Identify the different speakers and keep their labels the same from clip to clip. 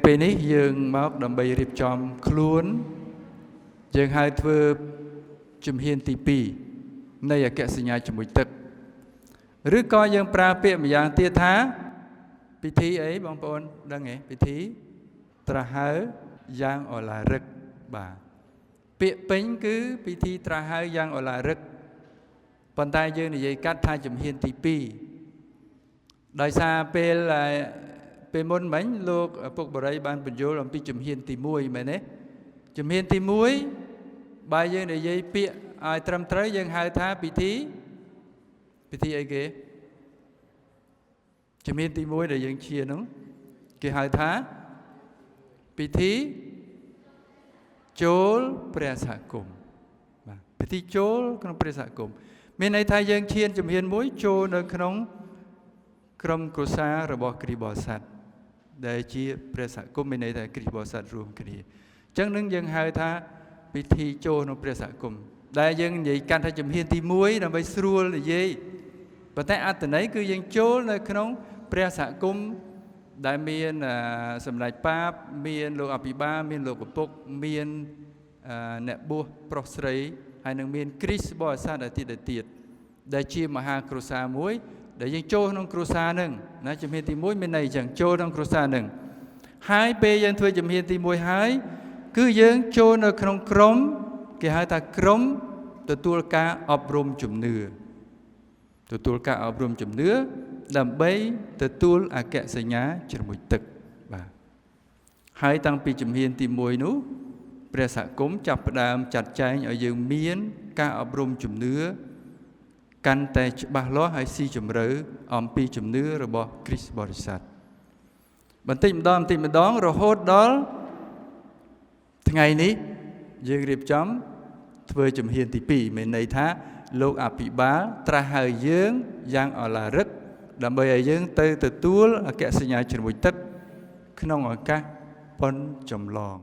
Speaker 1: ពេលនេះយើងមកដើម្បីរៀបចំខ្លួនយើងហៅធ្វើជំហានទី2នៃអគ្គសញ្ញាជាមួយទឹកឬក៏យើងប្រើពាក្យម្យ៉ាងទៀតថាពិធីអីបងប្អូនដឹងទេពិធីត្រាស់ហៅយ៉ាងឱឡារិកបាទពាក្យពេញគឺពិធីត្រាស់ហៅយ៉ាងឱឡារិកប៉ុន្តែយើងនិយាយកាត់ថាជំហានទី2ដោយសារពេលមុនមិញលោកពុកបរិយបានបញ្យល់អំពីជំហានទី1មែនទេជំហានទី1បើយើងនិយាយពាក្យឲ្យត្រឹមត្រូវយើងហៅថាពិធីអីគេជំហានទី1ដែលយើងឈាននោះគេហៅថាពិធីចូលព្រះសហគមន៍បាទពិធីចូលក្នុងព្រះសហគមន៍មានន័យថាយើងឈានជំហានមួយចូលនៅក្នុងក្រុមគ្រួសាររបស់គ្រីស្ទបរិស័ទដែលជាព្រះសហគមន៍មានន័យថាគ្រីស្ទបរិស័ទរួមគ្នាអញ្ចឹងនឹងយើងហៅថាពិធីចូលក្នុងព្រះសហគមន៍ដែលយើងនិយាយកាន់ថាជំហានទី1ដើម្បីស្រួលនិយាយប៉ុន្តែអត្ថន័យគឺយើងចូលនៅក្នុងព្រះសហគមន៍ដែលមានសម្ដេចប៉ាបមានលោកអភិបាលមានលោកឪពុកមានអ្នកបួសប្រុសស្រីហើយនឹងមានគ្រីស្ទបរិស័ទឯទៀតដែលជាមហាគ្រួសារមួយដែលយើងចូលក្នុងគ្រួសារនឹងណាជំហានទី1មានន័យអញ្ចឹងចូលក្នុងគ្រួសារនឹងហើយពេលយើងធ្វើជំហានទី1ហើយគឺយើងចូលនៅក្នុងក្រុមគេហៅថាក្រុមទទួលការអប់រំជំនឿទទួលការអប់រំជំនឿដើម្បីទទួលអគ្គសញ្ញាជ្រមុជទឹកបាទហើយតាំងពីជំហានទី1នោះព្រះសហគមន៍ចាប់ផ្ដើមចាត់ចែងឲ្យយើងមានការអប់រំជំនឿកាន់តែច្បាស់លាស់ហើយស៊ីជម្រៅអំពីជំនឿរបស់គ្រីស្ទបរិស័ទបន្តិចម្ដងបន្តិចម្ដងរហូតដល់ថ្ងៃនេះយើងរៀបចំធ្វើជំហានទី2មានន័យថាលោកអភិបាលត្រាស់ហៅយើងយ៉ាងឱឡារិកដើម្បីឲ្យយើងទៅទទួលអគ្គសញ្ញាជ្រមុជទឹកក្នុងឱកាសបុណ្យចម្លង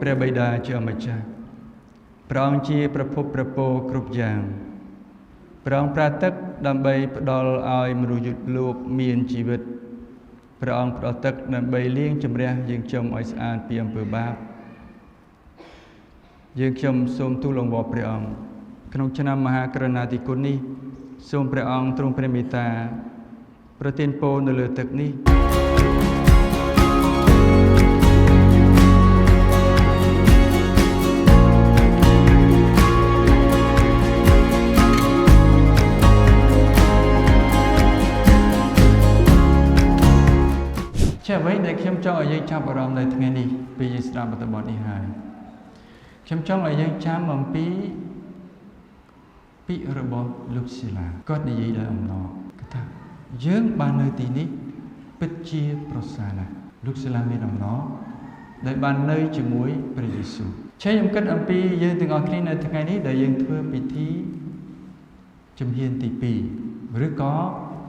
Speaker 1: ព្រះបិតាជាម្ចាស់ព្រះអង្គជាប្រភពប្រពោគ្រប់យ៉ាងព្រះអង្គប្រើទឹកដើម្បីផ្ដល់ឲ្យមនុស្សលោកមានជីវិតព្រះអង្គផ្ដល់ទឹកដើម្បីលាងជម្រះយើងខ្ញុំឲ្យស្អាតពីអំពើបាបយើងខ្ញុំសូមទូលអង្វរព្រះអង្គក្នុងឆ្នាំមហាករុណាធិគុណនេះសូមព្រះអង្គទ្រង់ព្រះមេត្តាប្រទានពរនៅលើទឹកនេះជាអ្វីដែលខ្ញុំចង់ឲ្យយើងចាប់អារម្មណ៍នៅថ្ងៃនេះពេលយើងស្ដាប់អត្ថបទនេះហើយខ្ញុំចង់ឲ្យយើងចាំអំពីពាក្យរបស់លោកសិលាគាត់និយាយដោយអំណរគាត់ថាយើងបាននៅទីនេះពិតជាប្រសើរណាស់លោកសិលាមានអំណរដែលបាននៅជាមួយព្រះយេស៊ូវឆេខ្ញុំគិតអំពីយើងទាំងអស់គ្នានៅថ្ងៃនេះដែលយើងធ្វើពិធីជំហានទី2ឬក៏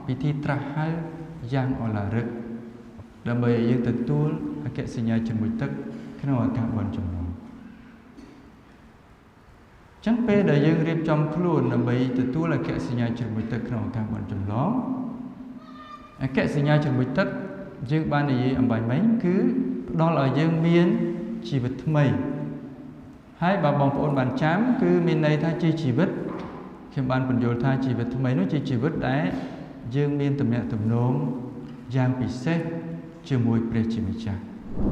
Speaker 1: ពិធីត្រាស់ហៅយ៉ាងឱឡារិកដើម្បីឲ្យយើងទទួលអគ្គសញ្ញាជាមួយទឹកក្នុងឱកាសបុណ្យចម្លងចឹងពេលដែលយើងរៀបចំខ្លួនដើម្បីទទួលអគ្គសញ្ញាជាមួយទឹកក្នុងឱកាសបុណ្យចម្លងអគ្គសញ្ញាជាមួយទឹកយើងបាននិយាយអំបញ្ញមិញគឺផ្ដល់ឲ្យយើងមានជីវិតថ្មីហើយបើបងប្អូនបានចាំគឺមានន័យថាជាជីវិតខ្ញុំបានបញ្យល់ថាជីវិតថ្មីនោះជាជីវិតដែលយើងមានទំនាក់ទំនងយ៉ាងពិសេសជាមួយព្រះជាម្ចាស់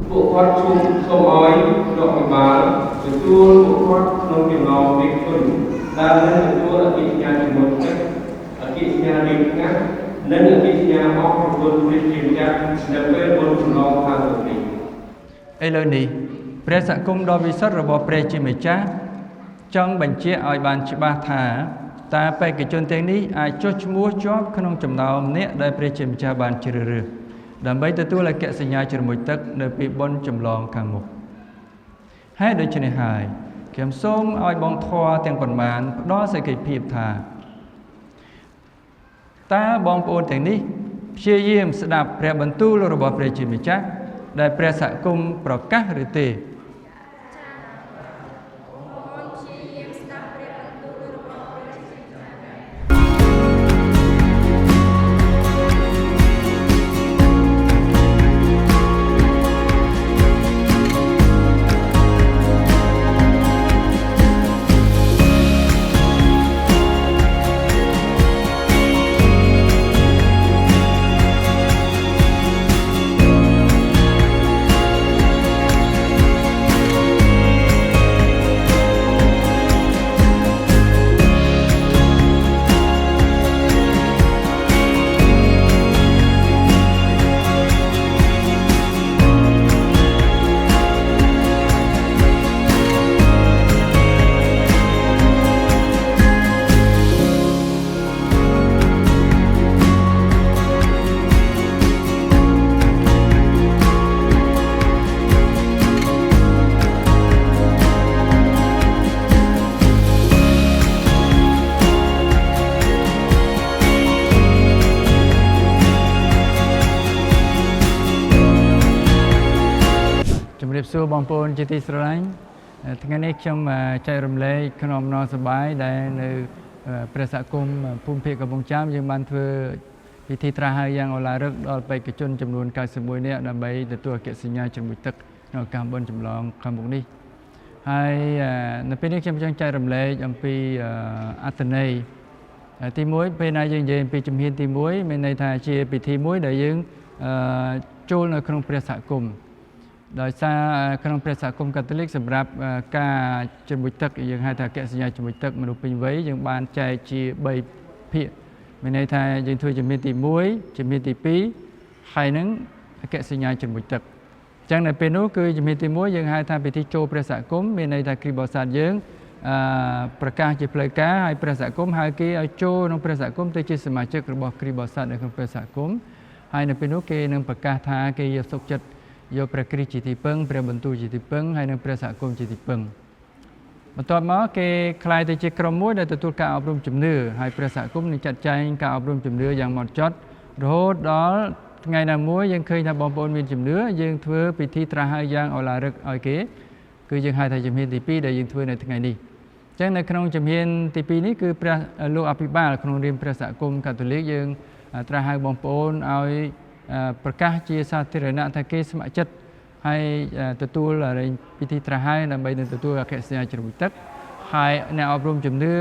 Speaker 2: ពួកគាត់ជួបសូមឲ្យលោកអភិបាលទទួលពួកគាត់ក្នុងចំណោមមេជនដែលនឹងទទួលអគ្គសញ្ញាជាមួយទឹកអគ្គសញ្ញាលាងថ្នាំ និងអគ្គិសញ្ញាអរព្រះគុណព្រះជាម្ចាស់នៅពេលបុណ្យចម្លងខាងមុខនេះ
Speaker 1: ឥឡូវនេះព្រះសហគមន៍ដ៏វិសុទ្ធរបស់ព្រះជាម្ចាស់ចង់បញ្ជាក់ឲ្យបានច្បាស់ថាតើបេក្ខជនទាំងនេះអាចចុះឈ្មោះជាប់ក្នុងចំណោមអ្នកដែលព្រះជាម្ចាស់បានជ្រើសរើសដើម្បីទទួលអគ្គសញ្ញាជ្រមុជទឹកនៅពេលបុណ្យចម្លងខាងមុខហេតុដូច្នេះហើយខ្ញុំសូមឲ្យបងធម៌ទាំងប៉ុន្មានផ្ដល់សេចក្ដីភាពថាតើបងប្អូនទាំងនេះព្យាយាមស្ដាប់ព្រះបន្ទូលរបស់ព្រះជាម្ចាស់ដែលព្រះសហគមន៍ប្រកាសឬទេ ជំរាបសួរបងប្អូនជាទីស្រឡាញ់ថ្ងៃនេះខ្ញុំចែករំលែកក្នុងអំណរសប្បាយដែលនៅព្រះសហគមន៍ភូមិភាគកំពង់ចាមយើងបានធ្វើពិធីត្រាស់ហៅយ៉ាងឱឡារិកដល់បេក្ខជនចំនួន91នាក់ដើម្បីទទួលអគ្គសញ្ញាជ្រមុជទឹកក្នុងឱកាសបុណ្យចម្លងខាងមុខនេះហើយនៅពេលនេះខ្ញុំចង់ចែករំលែកអំពីអត្ថន័យទី1ពេលណាយើងនិយាយអំពីជំហានទី1មានន័យថាជាពិធីមួយដែលយើងចូលនៅក្នុងព្រះសហគមន៍ដោយសារក្នុងព្រះសហគមន៍កាតូលិកសម្រាប់ការជ្រមុជទឹកយើងហៅថាអគ្គសញ្ញាជ្រមុជទឹកមនុស្សពេញវ័យយើងបានចែកជា3ភាគមានន័យថាយើងធ្វើជំហានទី1ជំហានទី2ហើយនឹងអគ្គសញ្ញាជ្រមុជទឹកអញ្ចឹងនៅពេលនោះគឺជំហានទី1យើងហៅថាពិធីចូលព្រះសហគមន៍មានន័យថាគ្រីស្ទបរិស័ទយើងប្រកាសជាផ្លូវការឲ្យព្រះសហគមន៍ហៅគេឲ្យចូលក្នុងព្រះសហគមន៍ទៅជាសមាជិករបស់គ្រីស្ទបរិស័ទនៅក្នុងព្រះសហគមន៍ហើយនៅពេលនោះគេនឹងប្រកាសថាគេយកសុខចិត្តយកព្រះគ្រីស្ទជាទីពឹងព្រះបន្ទូលជាទីពឹងហើយនិងព្រះសហគមន៍ជាទីពឹងបន្ទាប់មកគេក្លាយទៅជាក្រុមមួយដែលទទួលការអប់រំជំនឿហើយព្រះសហគមន៍នឹងចាត់ចែងការអប់រំជំនឿយ៉ាងម៉ត់ចត់រហូតដល់ថ្ងៃណាមួយយើងឃើញថាបងប្អូនមានជំនឿយើងធ្វើពិធីត្រាស់ហៅយ៉ាងឱឡារិកឲ្យគេគឺយើងហៅថាជំហានទី2ដែលយើងធ្វើនៅថ្ងៃនេះអញ្ចឹងនៅក្នុងជំហានទី2នេះគឺព្រះលោកអភិបាលក្នុងរាមព្រះសហគមន៍កាតូលិកយើងត្រាស់ហៅបងប្អូនឲ្យប្រកាសជាសាធារណៈថាគេស្ម័គ្រចិត្តហើយទទួលពិធីត្រាស់ហៅដើម្បីនឹងទទួលអគ្គសញ្ញាជ្រមុជទឹកហើយអ្នកអប់រំជំនឿ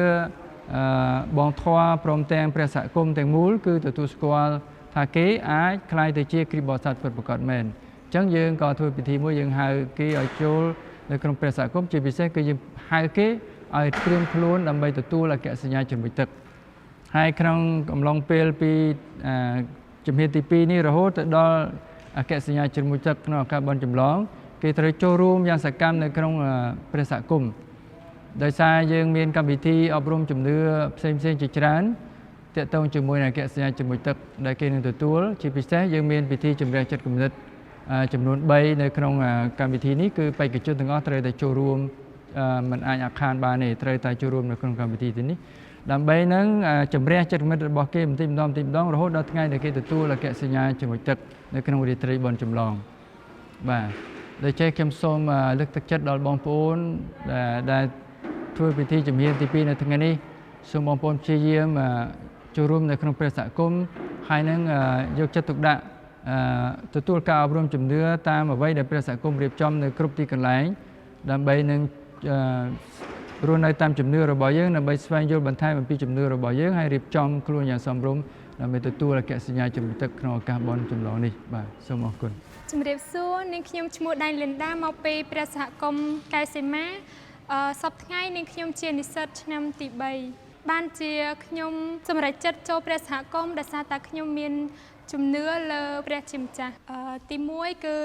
Speaker 1: បងធម៌ព្រមទាំងព្រះសហគមន៍ទាំងមូលគឺទទួលស្គាល់ថាគេអាចក្លាយទៅជាគ្រីស្ទបរិស័ទពិតប្រាកដមែនអញ្ចឹងយើងក៏ធ្វើពិធីមួយយើងហៅគេឲ្យចូលនៅក្នុងព្រះសហគមន៍ជាពិសេសគឺយើងហៅគេឲ្យត្រៀមខ្លួនដើម្បីទទួលអគ្គសញ្ញាជ្រមុជទឹកហើយក្នុងកំឡុងពេលពីជំហានទី2នេះរហូតទៅដល់អគ្គសញ្ញាជ្រមុជទឹកក្នុងឱកាសបុណ្យចម្លងគេត្រូវចូលរួមយ៉ាងសកម្មនៅក្នុងព្រះសហគមន៍ដោយសារយើងមានកម្មវិធីអប់រំជំនឿផ្សេងៗជាច្រើនទាក់ទងជាមួយនឹងអគ្គសញ្ញាជ្រមុជទឹកដែលគេនឹងទទួលជាពិសេសយើងមានពិធីជម្រះចិត្តគំនិតចំនួន3នៅក្នុងកម្មវិធីនេះគឺបេក្ខជនទាំងអស់ត្រូវតែចូលរួមមិនអាចអាខានបានទេត្រូវតែចូលរួមនៅក្នុងកម្មវិធីនេះដើម្បីនឹងជម្រះចិត្តមិត្តរបស់គេបន្តិចម្ដងបន្តិចម្ដងរហូតដល់ថ្ងៃដែលគេទទួលអគ្គសញ្ញាជ្រមុជទឹកនៅក្នុងរាត្រីបុណ្យចម្លងបាទដូច្នេះខ្ញុំសូមលើកទឹកចិត្តដល់បងប្អូនដែលធ្វើពិធីជំហានទី2នៅថ្ងៃនេះសូមបងប្អូនព្យាយាមចូលរួមនៅក្នុងព្រះសហគមន៍ហើយនឹងយកចិត្តទុកដាក់ទទួលការអប់រំជំនឿតាមអ្វីដែលព្រះសហគមន៍រៀបចំនៅគ្រប់ទីកន្លែងដើម្បីនឹងរស់នៅតាមជំនឿរបស់យើងដើម្បីស្វែងយល់បន្ថែមអំពីជំនឿរបស់យើងហើយរៀបចំខ្លួនយ៉ាងសមរម្យដើម្បីទទួលអគ្គសញ្ញាជ្រមុជទឹកក្នុងឱកាសបុណ្យចម្លងនេះបាទសូមអរគុណ
Speaker 3: ជំរាបសួរនាងខ្ញុំឈ្មោះដៃលិនដាមកពីព្រះសហគមន៍កែសីមាសប្តាហ៍ថ្ងៃនាងខ្ញុំជានិស្សិតឆ្នាំទី3 បានជាខ្ញុំសម្រេចចិត្តចូលព្រះសហគមន៍ដោយសារតែខ្ញុំមានជំនឿលើព្រះជាម្ចាស់ទី1គឺ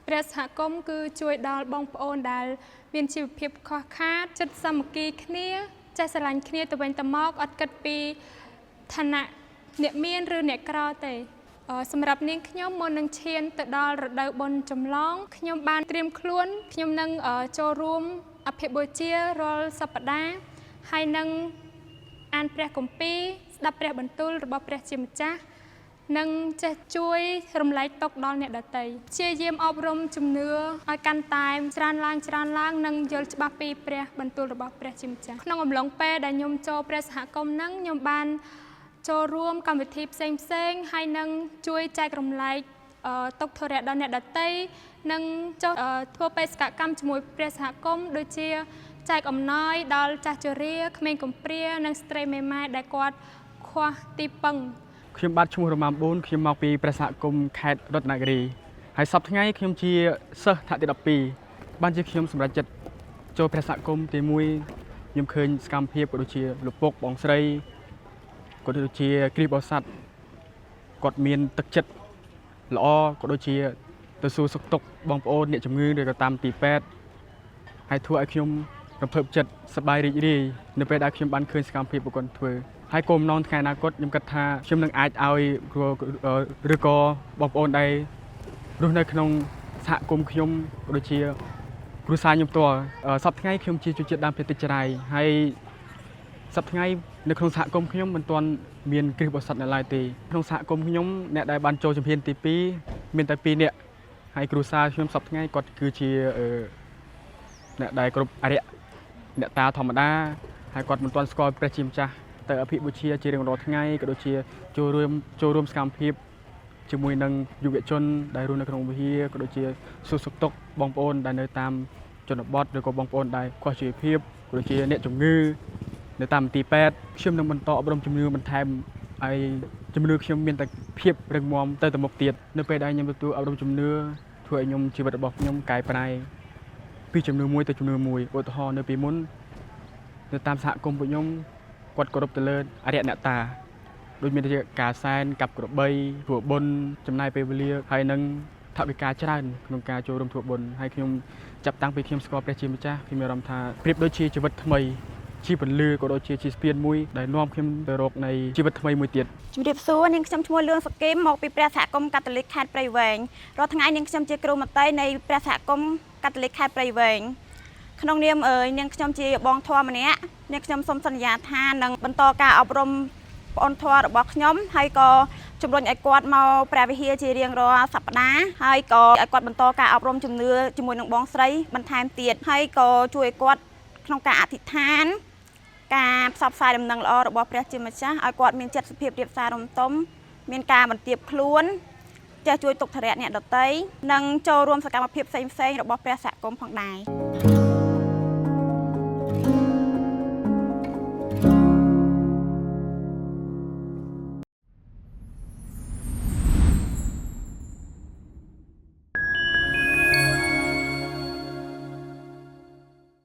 Speaker 3: ព្រះសហគមន៍គឺជួយដល់បងប្អូនដែលមានជីវភាពខ្វះខាតចិត្តសាមគ្គីគ្នាចេះស្រឡាញ់គ្នាទៅវិញទៅមកអត់គិតពីឋានៈអ្នកមានឬអ្នកក្រទេសម្រាប់នាងខ្ញុំមុននឹងឈានទៅដល់រដូវបុណ្យចម្លងខ្ញុំបានត្រៀមខ្លួនខ្ញុំនឹងចូលរួមអភិបូជារាល់សប្តាហ៍ហើយនឹងអានព្រះគម្ពីរស្ដាប់ព្រះបន្ទូលរបស់ព្រះជាម្ចាស់និងចេះជួយរំលែកទុក្ខដល់អ្នកដទៃព្យាយាមអប់រំជំនឿឲ្យកាន់តែច្រើនឡើងនិងយល់ច្បាស់ពីព្រះបន្ទូលរបស់ព្រះជាម្ចាស់ក្នុងអំឡុងពេលដែលខ្ញុំចូលព្រះសហគមន៍ហ្នឹងខ្ញុំបានចូលរួមកម្មវិធីផ្សេងៗហើយនឹងជួយចែករំលែកទុក្ខធុរៈដល់អ្នកដទៃនិងចុះធ្វើបេសកកម្មជាមួយព្រះសហគមន៍ដូចជាចែកអំណោយដល់ចាស់ជរាក្មេងកំព្រានិងស្ត្រីមេម៉ាយដែលគាត់ខ្វះទីពឹង
Speaker 2: ខ្ញុំបាទឈ្មោះរម៉ាមប៊ូនខ្ញុំមកពីព្រះសហគមន៍ខេត្តរតនគិរីហើយសប្តាហ៍ថ្ងៃខ្ញុំជាសិស្សថ្នាក់ទី12បានជាខ្ញុំសម្រេចចិត្តចូលព្រះសហគមន៍ទី1ខ្ញុំឃើញសកម្មភាពក៏ដូចជាលោកពុកបងស្រីក៏ដូចជាគ្រីស្ទបរិស័ទគាត់មានទឹកចិត្តល្អក៏ដូចជាទៅសួរសុខទុក្ខបងប្អូនអ្នកជំងឺឬក៏តាមទីពេទ្យហើយធ្វើឲ្យខ្ញុំរំភើបចិត្តសប្បាយរីករាយនៅពេលដែលខ្ញុំបានឃើញសកម្មភាពរបស់គាត់ធ្វើហើយគោលបំណងថ្ងៃអនាគតខ្ញុំគិតថាខ្ញុំនឹងអាចឲ្យឬក៏បងប្អូនដែលរស់នៅក្នុងសហគមន៍ខ្ញុំក៏ដូចជាគ្រួសារខ្ញុំផ្ទាល់សប្តាហ៍ថ្ងៃខ្ញុំជាជនជាតិដើមភាគតិចចារ៉ៃហើយសប្តាហ៍ថ្ងៃនៅក្នុងសហគមន៍ខ្ញុំមិនទាន់មានគ្រីស្ទបរិស័ទនៅឡើយទេក្នុងសហគមន៍ខ្ញុំអ្នកដែលបានចូលជំហានទី2មានតែ2នាក់ហើយគ្រួសារខ្ញុំសប្តាហ៍ថ្ងៃគាត់គឺជាអ្នកដែលគ្រប់អរិយអ្នកតាធម្មតាហើយគាត់មិនទាន់ស្គាល់ព្រះជាម្ចាស់ទៅអភិបូជាជារៀងរាល់ថ្ងៃក៏ដូចជាចូលរួមសកម្មភាពជាមួយនឹងយុវជនដែលរស់នៅក្នុងវិហារក៏ដូចជាសួរសុខទុក្ខបងប្អូនដែលនៅតាមជនបទឬក៏បងប្អូនដែលខ្វះជីវភាពក៏ដូចជាអ្នកជំងឺនៅតាមមន្ទីរពេទ្យខ្ញុំនឹងបន្តអប់រំជំនឿបន្ថែមឲ្យជំនឿខ្ញុំមានតែភាពរឹងមាំទៅទៅមុខទៀតនៅពេលដែលខ្ញុំទទួលអប់រំជំនឿធ្វើឲ្យខ្ញុំជីវិតរបស់ខ្ញុំកែប្រែពីជំនឿមួយទៅជំនឿមួយឧទាហរណ៍នៅពីមុននៅតាមសហគមន៍ពួកខ្ញុំគាត់គោរពទៅលើអរិយអ្នកតាដូចមានជាការសែនកាប់ក្របីធ្វើបុណ្យចំណាយពេលវេលាហើយនឹងថវិកាច្រើនក្នុងការចូលរួមធ្វើបុណ្យហើយខ្ញុំចាប់តាំងពីខ្ញុំស្គាល់ព្រះជាម្ចាស់ខ្ញុំមានអារម្មណ៍ថាប្រៀបដូចជាជីវិតថ្មីជាពន្លឺក៏ដូចជាជាស្ពានមួយដែលនាំខ្ញុំទៅរកនៃជីវិតថ្មីមួយទៀត
Speaker 4: ជំរាបសួរនាងខ្ញុំឈ្មោះលឿងសុគីមមកពីព្រះសហគមន៍កាតូលិកខេត្តព្រៃវែងរាល់ថ្ងៃនាងខ្ញុំជាគ្រូមន្ត្រីនៃព្រះសហគមន៍កាតូលិកខេត្តព្រៃវែងក្នុងនាមអើយនាងខ្ញុំជាបងធម៌ម្នាក់នាងខ្ញុំសូមសន្យាថានឹងបន្តការអប់រំប្អូនធម៌របស់ខ្ញុំហើយក៏ជំរុញឲ្យគាត់មកព្រះវិហារជារៀងរាល់សប្តាហ៍ហើយក៏ឲ្យគាត់បន្តការអប់រំជំនឿជាមួយនឹងបងស្រីបន្ថែមទៀតហើយក៏ជួយឲ្យគាត់ក្នុងការអធិដ្ឋាន ការផ្សព្វផ្សាយដំណឹងល្អរបស់ព្រះជាម្ចាស់ឲ្យគាត់មានចិត្តសុភាពរាបសាររំទុំមានការបន្ទាបខ្លួនចេះជួយទុក្ខធរៈអ្នកដទៃនិងចូលរួមសកម្មភាពផ្សេងៗរបស់ព្រះសហគមន៍ផងដែរ។